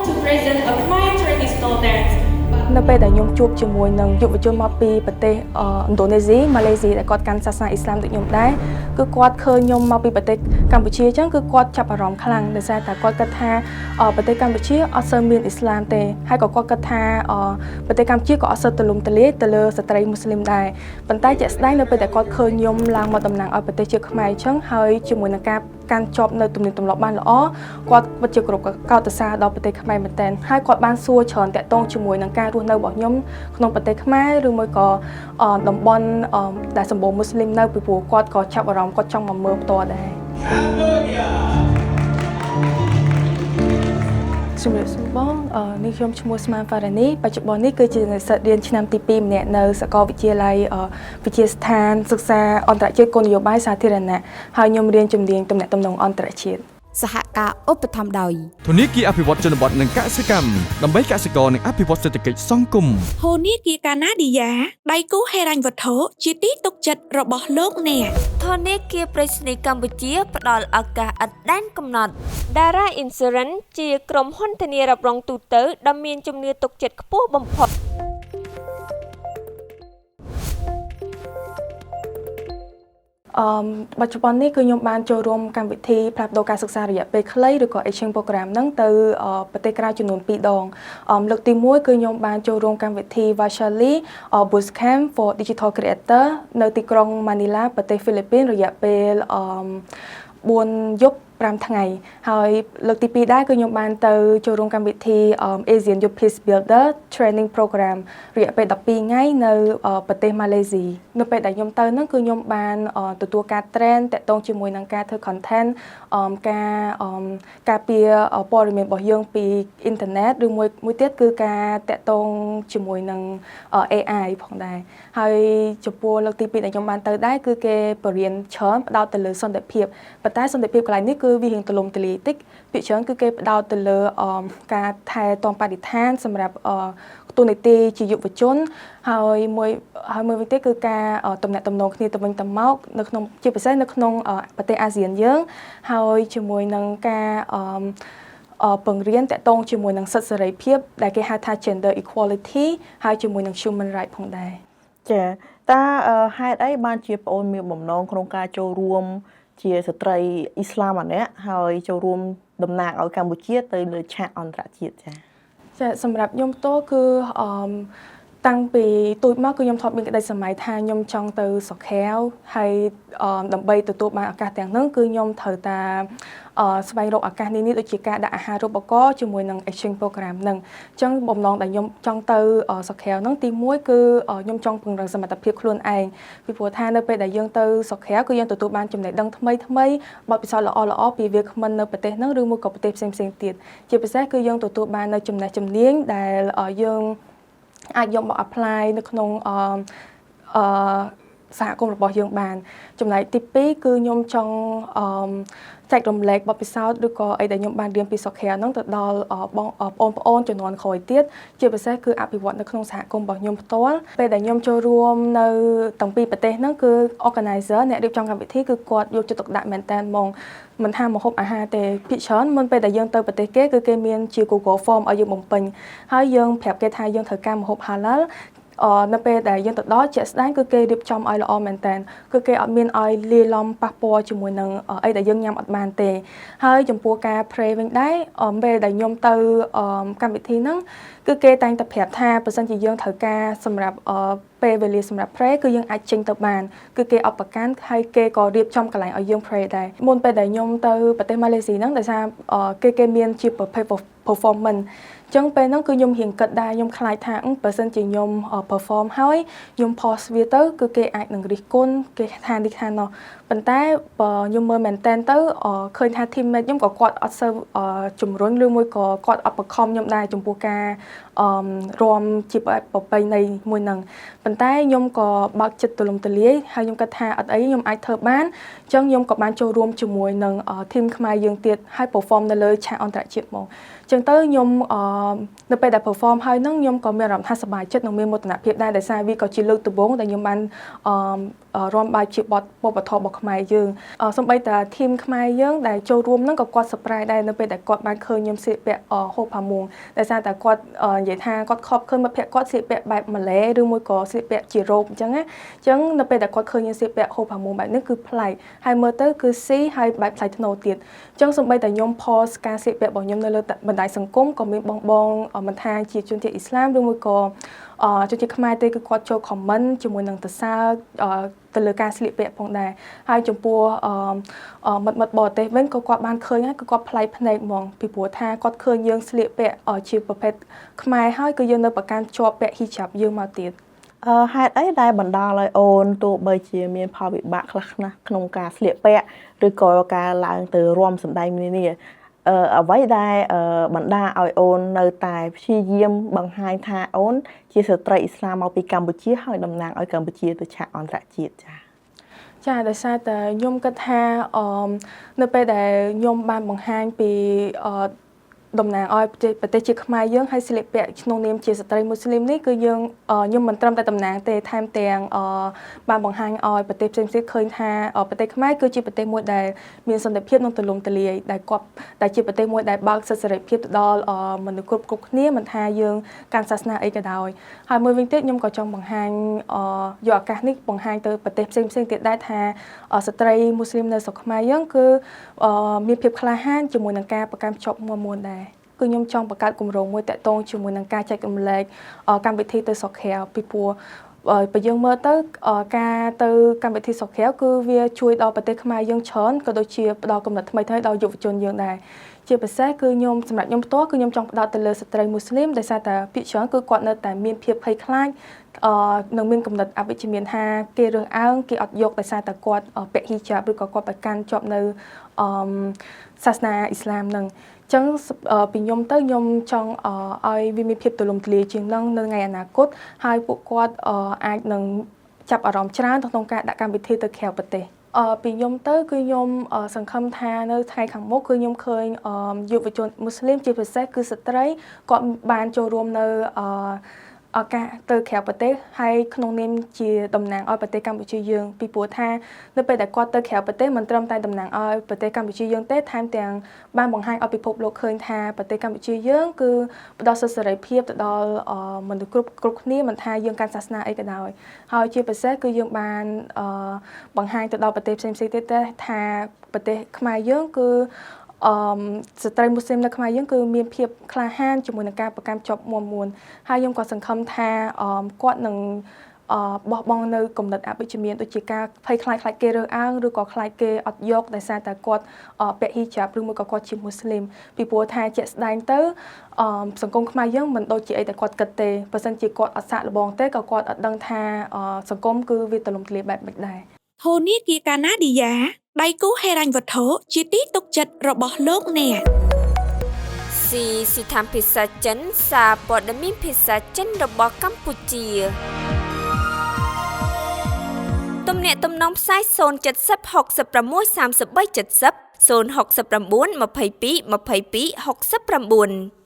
To present a Khmer traditional dance. នៅពេលដែលខ្ញុំជួបជាមួយនឹងយុវជនមកពីប្រទេសឥណ្ឌូនេស៊ីម៉ាឡេស៊ីដែលគាត់កាន់សាសនាអ៊ីស្លាមដូចខ្ញុំដែរគឺគាត់ឃើញខ្ញុំមកពីប្រទេសកម្ពុជាអញ្ចឹងគឺគាត់ចាប់អារម្មណ៍ខ្លាំងដោយសារតែគាត់គិតថាប្រទេសកម្ពុជាអត់សូវមានអ៊ីស្លាមទេហើយក៏គាត់គិតថាប្រទេសកម្ពុជាក៏អត់សូវទូលំទូលាយទៅលើស្ត្រីមូស្លីមដែរប៉ុន្តែជាក់ស្ដែងនៅពេលដែលគាត់ឃើញខ្ញុំឡើងមកតំណាងឲ្យប្រទេសជាខ្មែរអញ្ចឹងហើយជាមួយនឹងការកាន់ជាប់នៅទំនៀមទម្លាប់បានល្អគាត់ពិតជាគោរពកោតសរសើរដល់ប្រទេសខ្មែរមែនទែនហើយគាត់បានសួរច្រើនតាក់ទងជាមួយនឹងការរស់នៅរបស់ខ្ញុំក្នុងប្រទេសខ្មែរឬមួយក៏តំបន់ដែលសម្បូរមូស្លីមនៅពីព្រោះគាត់ក៏ចាប់អារម្មណ៍គាត់ចង់មកមើលផ្ទាល់ដែរ។ ជំរាបសួរបងនេះខ្ញុំឈ្មោះស្មានហ្វារ៉ានីបច្ចុប្បន្ននេះគឺជានិស្សិតរៀនឆ្នាំទី2ម្នាក់នៅសាកលវិទ្យាល័យវិទ្យាស្ថានសិក្សាអន្តរជាតិគោលនយោបាយសាធារណៈហើយខ្ញុំរៀនជំនាញទំនាក់ទំនងអន្តរជាតិ។ សហការឧបត្ថម្ភដោយ ធនាគារអភិវឌ្ឍជនបទនិងកសិកម្មដើម្បីកសិករនិងអភិវឌ្ឍសេដ្ឋកិច្ចសង្គម។ ធនាគារកាណាឌីយ៉ាដៃគូហិរញ្ញវត្ថុជាទីទុកចិត្តរបស់លោកអ្នក។ ធនាគារប្រៃសណីយ៍កម្ពុជាផ្ដល់ឱកាសឥតដែនកំណត់ Dara Insurance ជាក្រុមហ៊ុនធានារ៉ាប់រងទូទៅដ៏មានជំនឿទុកចិត្តខ្ពស់បំផុត។ បច្ចុប្បន្ននេះគឺខ្ញុំបានចូលរួមកម្មវិធីផ្លាស់ប្ដូរការសិក្សារយៈពេលខ្លីឬក៏ exchange program ហ្នឹងទៅប្រទេសក្រៅចំនួន2ដងលើកទី1គឺខ្ញុំបានចូលរួមកម្មវិធី Vaishali Bootcamp for Digital Creator នៅទីក្រុង Manila ប្រទេសហ្វីលីពីនរយៈពេល4យប់5ថ្ងៃហើយលើកទី2ដែរគឺខ្ញុំបានទៅចូលរួមកម្មវិធី Asian Youth Peace Builder Training Program រយៈពេល12ថ្ងៃនៅប្រទេសម៉ាឡេស៊ីនៅពេលដែលខ្ញុំទៅហ្នឹងគឺខ្ញុំបានទទួលការ train តាក់ទងជាមួយនឹងការធ្វើ content ការការពារព័ត៌មានរបស់យើងពីអ៊ីនធឺណិតឬមួយមួយទៀតគឺការតាក់ទងជាមួយនឹង AI ផងដែរហើយចំពោះលើកទី2ដែលខ្ញុំបានទៅដែរគឺគេបង្រៀនច្រើនផ្ដោតទៅលើសន្តិភាពប៉ុន្តែសន្តិភាពកន្លែងនេះគឺវារៀងទូលំទូលាយតិចភាគច្រើនគឺគេផ្ដោតទៅលើការថែទាំបរិស្ថានសម្រាប់តួនាទីជាយុវជនហើយមួយហើយមួយវិញទៀតគឺការទំនាក់ទំនងគ្នាទៅវិញទៅមកនៅក្នុងជាពិសេសនៅក្នុងប្រទេសអាស៊ានយើងហើយជាមួយនឹងការបង្រៀនតាក់ទងជាមួយនឹងសិទ្ធិសេរីភាពដែលគេហៅថា gender equality ហើយជាមួយនឹង human right ផងដែរ។ ចាតើហេតុអីបានជាប្អូនមានបំណងក្នុងការចូលរួមជាស្ត្រីអ៊ីស្លាមម្នាក់ហើយចូលរួមតំណាងឲ្យកម្ពុជាទៅលើឆាកអន្តរជាតិចា៎? ចាសម្រាប់ខ្ញុំផ្ទាល់គឺតាំងពីតូចមកគឺខ្ញុំធ្លាប់មានក្តីស្រមៃថាខ្ញុំចង់ទៅស្រុកក្រៅហើយដើម្បីទទួលបានឱកាសទាំងហ្នឹងគឺខ្ញុំត្រូវតែស្វែងរកឱកាសនេះនេះដូចជាការដាក់អាហារូបករណ៍ជាមួយនឹង exchange program ហ្នឹងអញ្ចឹងបំណងដែលខ្ញុំចង់ទៅស្រុកក្រៅហ្នឹងទី1គឺខ្ញុំចង់ពង្រឹងសមត្ថភាពខ្លួនឯងពីព្រោះថានៅពេលដែលយើងទៅស្រុកក្រៅគឺយើងទទួលបានចំណេះដឹងថ្មីថ្មីបទពិសោធន៍ល្អល្អពីវាគ្មិននៅប្រទេសហ្នឹងឬមួយក៏ប្រទេសផ្សេងផ្សេងទៀតជាពិសេសគឺយើងទទួលបាននៅចំណេះជំនាញដែលយើងអាចយកមក apply នៅក្នុងអឺអឺសហគមន៍របស់យើងបានចំណែកទី2គឺខ្ញុំចង់អឺចែករំលែកបទពិសោធន៍ឬក៏អីដែលខ្ញុំបានរៀនពីស្រុកក្រៅហ្នឹងទៅដល់បងប្អូនប្អូនជំនាន់ក្រោយទៀតជាពិសេសគឺអភិវឌ្ឍនៅក្នុងសហគមន៍របស់ខ្ញុំផ្ទាល់ពេលដែលខ្ញុំចូលរួមនៅទាំងពីរប្រទេសហ្នឹងគឺ organizer អ្នករៀបចំកម្មវិធីគឺគាត់យកចិត្តទុកដាក់មែនតើហ្មងមិនថាម្ហូបអាហារទេភាគច្រើនមុនពេលដែលយើងទៅប្រទេសគេគឺគេមានជា Google Form ឲ្យយើងបំពេញហើយយើងប្រាប់គេថាយើងត្រូវការម្ហូប halal នៅពេលដែលយើងទៅដល់ជាក់ស្ដែងគឺគេរៀបចំឲ្យល្អមែនតើគឺគេអត់មានឲ្យលាយឡំប៉ះពាល់ជាមួយនឹងអីដែលយើងញ៉ាំអត់បានទេហើយចំពោះការ pray វិញដែរពេលដែលខ្ញុំទៅកម្មវិធីហ្នឹងគឺគេតែងតែប្រាប់ថាបើសិនជាយើងត្រូវការសម្រាប់ពេលវេលាសម្រាប់ pray គឺយើងអាចចេញទៅបានគឺគេអត់ប្រកាន់ហើយគេក៏រៀបចំកន្លែងឲ្យយើង pray ដែរមុនពេលដែលខ្ញុំទៅប្រទេសម៉ាឡេស៊ីហ្នឹងដោយសារគេមានជាប្រភេទ performance ចឹងពេលហ្នឹងគឺខ្ញុំរៀងគិតដែរខ្ញុំខ្លាចថាបើសិនជាខ្ញុំ perform ហើយខ្ញុំ post វាទៅគឺគេអាចនឹងរិះគន់គេថានេះថានោះប៉ុន្តែបើខ្ញុំមើលមែនតែនទៅឃើញថា teammate ខ្ញុំក៏គាត់អត់សូវជំរុញឬមួយក៏គាត់អត់បង្ខំខ្ញុំដែរចំពោះការរាំជាបែបប្រពៃណីមួយហ្នឹងប៉ុន្តែខ្ញុំក៏បើកចិត្តទូលំទូលាយហើយខ្ញុំគិតថាអត់អីខ្ញុំអាចធ្វើបានអញ្ចឹងខ្ញុំក៏បានចូលរួមជាមួយនឹង team ខ្មែរយើងទៀតហើយ perform នៅលើឆាកអន្តរជាតិមកអញ្ចឹង ចឹងទៅខ្ញុំនៅពេលដែល perform ហើយហ្នឹងខ្ញុំក៏មានអារម្មណ៍ថាសប្បាយចិត្តនិងមានមោទនភាពដែរដោយសារវាក៏ជាលើកដំបូងដែលខ្ញុំបានរាំបែបជាបទវប្បធម៌របស់ខ្មែរយើងសូម្បីតែ team ខ្មែរយើងដែលចូលរួមហ្នឹងក៏គាត់ surprise ដែរនៅពេលដែលគាត់បានឃើញខ្ញុំស្លៀកពាក់ហូបផាមួងដោយសារតែគាត់និយាយថាគាត់ខប់ឃើញមិត្តភក្តិគាត់ស្លៀកពាក់បែបម៉ាឡេឬមួយក៏ស្លៀកពាក់ជារ៉ូបអញ្ចឹងណាអញ្ចឹងនៅពេលដែលគាត់ឃើញខ្ញុំស្លៀកពាក់ហូបផាមួងបែបនេះគឺប្លែកហើយមើលទៅគឺស៊ីហើយបែបថ្លៃថ្នូរទៀតអញ្ចឹងសូម្បីតែខ្ញុំ post ការស្លៀកពាក់របស់ខ្ញុំនៅលើបណ្ដាញសង្គមក៏មានបងបងមិនថាជាជនជាតិអ៊ីស្លាមឬមួយក៏ជនជាតិខ្មែរទេគឺគាត់ចូល comment ជាមួយនឹងសរសើរទៅលើការស្លៀកពាក់ផងដែរហើយចំពោះមិត្តមិត្តបរទេសវិញក៏គាត់បានឃើញហើយគឺគាត់ប្លែកភ្នែកហ្មងពីព្រោះថាគាត់ឃើញយើងស្លៀកពាក់ជាប្រភេទខ្មែរហើយគឺយើងនៅប្រកាន់ជាប់ពាក់ hijab យើងមកទៀត។ ហេតុអីដែលបណ្ដាលឲ្យអូនទោះបីជាមានផលវិបាកខ្លះណាស់ក្នុងការស្លៀកពាក់ឬក៏ការឡើងទៅរាំសម្ដែងនានាអ្វីដែលបណ្ដាឲ្យអូននៅតែព្យាយាមបង្ហាញថាអូនជាស្ត្រីអ៊ីស្លាមមកពីកម្ពុជាហើយតំណាងឲ្យកម្ពុជាទៅឆាកអន្តរជាតិចា៎? ចាដោយសារតែខ្ញុំគិតថានៅពេលដែលខ្ញុំបានបង្ហាញពីតំណាងឲ្យប្រទេសជាខ្មែរយើងហើយស្លៀកពាក់ក្នុងនាមជាស្ត្រីមូស្លីមនេះគឺយើងខ្ញុំមិនត្រឹមតែតំណាងទេថែមទាំងបានបង្ហាញឲ្យប្រទេសផ្សេងៗឃើញថាប្រទេសខ្មែរគឺជាប្រទេសមួយដែលមានសន្តិភាពនិងទូលំទូលាយដែលគាត់ដែលជាប្រទេសមួយដែលបើកសិទ្ធិសេរីភាពទៅដល់មនុស្សគ្រប់គ្រប់គ្នាមិនថាយើងកាន់សាសនាអីក៏ដោយហើយមួយវិញទៀតខ្ញុំក៏ចង់បង្ហាញយកឱកាសនេះបង្ហាញទៅប្រទេសផ្សេងៗទៀតដែរថាស្ត្រីមូស្លីមនៅស្រុកខ្មែរយើងគឺមានភាពក្លាហានជាមួយនឹងការប្រកាន់ភ្ជាប់មាំមួនដែរគឺខ្ញុំចង់បង្កើតគម្រោងមួយតាក់ទងជាមួយនឹងការចែករំលែកកម្មវិធីទៅស្រុកក្រៅពីព្រោះបើយើងមើលទៅការទៅកម្មវិធីស្រុកក្រៅគឺវាជួយដល់ប្រទេសខ្មែរយើងច្រើនក៏ដូចជាផ្ដល់គំនិតថ្មីៗដល់យុវជនយើងដែរជាពិសេសគឺខ្ញុំសម្រាប់ខ្ញុំផ្ទាល់គឺខ្ញុំចង់ផ្ដោតទៅលើស្ត្រីមូស្លីមដោយសារតែភាគច្រើនគឺគាត់នៅតែមានភាពភ័យខ្លាចនឹងមានគំនិតអវិជ្ជមានថាគេរើសអើងគេអត់យកដោយសារតែគាត់ពាក់ hijab ឬក៏គាត់ប្រកាន់ជាប់នៅអឺសាសនាអ៊ីស្លាមនឹងចឹងពីខ្ញុំទៅខ្ញុំចង់ឲ្យវាមានភាពទូលំទូលាយជាងនឹងនៅថ្ងៃអនាគតហើយពួកគាត់អាចនឹងចាប់អារម្មណ៍ច្រើនក្នុងការដាក់កម្មវិធីទៅក្រៅប្រទេសពីខ្ញុំទៅគឺខ្ញុំសង្ឃឹមថានៅថ្ងៃខាងមុខគឺខ្ញុំឃើញយុវជនមូស្លីមជាពិសេសគឺស្ត្រីគាត់បានចូលរួមនៅឱកាសទៅក្រៅប្រទេសហើយក្នុងនាមជាតំណាងឲ្យប្រទេសកម្ពុជាយើងពីព្រោះថានៅពេលដែលគាត់ទៅក្រៅប្រទេសមិនត្រឹមតែតំណាងឲ្យប្រទេសកម្ពុជាយើងទេថែមទាំងបានបង្ហាញឲ្យពិភពលោកឃើញថាប្រទេសកម្ពុជាយើងគឺផ្ដល់សិទ្ធិសេរីភាពទៅដល់មនុស្សគ្រប់គ្រប់គ្នាមិនថាយើងកាន់សាសនាអីក៏ដោយហើយជាពិសេសគឺយើងបានបង្ហាញទៅដល់ប្រទេសផ្សេងៗទៀតទេថាប្រទេសខ្មែរយើងគឺស្ត្រីមូស្លីមនៅខ្មែរយើងគឺមានភាពក្លាហានជាមួយនឹងការប្រកាន់ជាប់មាំមួនហើយខ្ញុំក៏សង្ឃឹមថាគាត់នឹងបោះបង់នៅគំនិតអវិជ្ជមានដូចជាការភ័យខ្លាចខ្លាចគេរើសអើងឬក៏ខ្លាចគេអត់យកដោយសារតែគាត់ពាក់ hijab ឬមួយក៏គាត់ជាមូស្លីមពីព្រោះថាជាក់ស្ដែងទៅសង្គមខ្មែរយើងមិនដូចជាអីតែគាត់គិតទេបើសិនជាគាត់អត់សាកល្បងទេក៏គាត់អត់ដឹងថាសង្គមគឺវាទូលំទូលាយបែបម៉េចដែរ។ ធនាគារកាណាឌីយ៉ាដៃគូហិរញ្ញវត្ថុជាទីទុកចិត្តរបស់លោកអ្នក។ ស៊ីស៊ីថាមភាសាចិនសារព័ត៌មានភាសាចិនរបស់កម្ពុជាទំនាក់ទំនងផ្សាយ070 66 33 70 069 22 22 69។